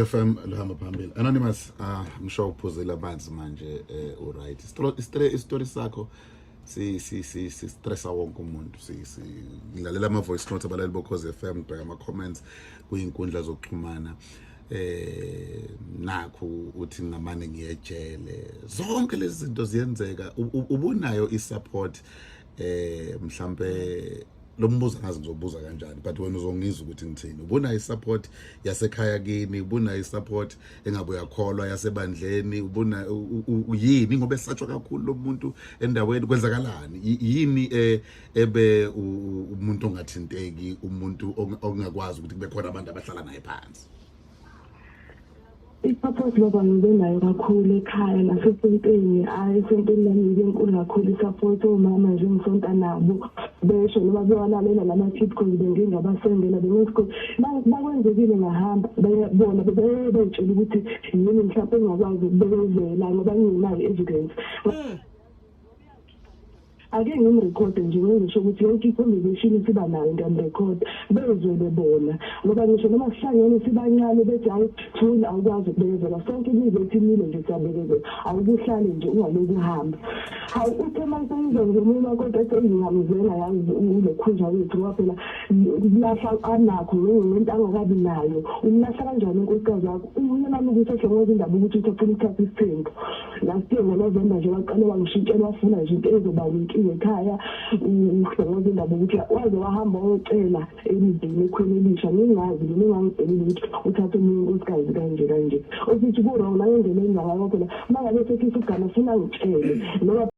FM luhamba phambili. Anonymous, I'm sure uphuzile amanzi manje, uright. Story sakho si stressa wonke umuntu. Si ngilalela ama voice notes abalaleli boKhozi FM, ngibheka ama comments kuyinkundla zokuxhumana. Nakhu uthi ngamane ngiyejele. Zonke lezi zinto ziyenzeka. Ubunayo i-support, mhlambe lo mbuzo angazi ngizobuza kanjani, but wena uzongizwa ukuthi ngithini. Ubunayo i-support yasekhaya kini? Ubunayo i-support engabe uyakholwa yasebandleni? Ubuna yini, ngoba esatshwa kakhulu lo muntu endaweni? Kwenzakalani? Yini ebe umuntu ongathinteki, umuntu ongakwazi ukuthi kube khona abantu abahlala naye phansi? I-support, baba, ngibe nayo kakhulu ekhaya nasesontweni. Hhayi, esontweni lami ibe nkulu kakhulu i-support. Omama nje ngisonta nabo besho noma bewalalela lama-clip, cause bengingabasendela bengesikho bakwenzekile ngahamba bona beyitshela ukuthi yini mhlawumpe engingakwazi ukubekezela ngoba ngingenayo i-evidence. Ake ngimrekhode nje, ngisho ukuthi yonke i-conversation siba nayo ngiyamrekhoda, bezwele bona, ngoba ngisho noma sihlangene sibancane bethi, "Hayi, thula, awukwazi ukubekezela." Sonke imizi ethi imile nje siyabekezela, awukuhlale nje ungaloku uhamba. Hawu, uthe uma seyizwa nje omunye umakoti ethi, "Ngingamzela yazi ulokhunja wethu," ngoba phela kulahla anakho ngento angakabi nayo. Umlahla kanjani unkosikazi wakho? Umyeni ukuthi ehlongoza indaba ukuthi uthi afuna ukuthatha isithembu. Last year ngoNovember nje waqale wangishintshela, wafuna nje into ezoba inkinga ekhaya. Uhlongoza indaba ukuthi waze wahamba wayocela emzini ekhweni elisha, ngingazi mina, engangibhelile ukuthi uthathe omunye unkosikazi kanje kanje, okuthi ku-wrong nangendlela enza ngayo. Phela uma ngabe sekhisa ugama funa ngitshele noma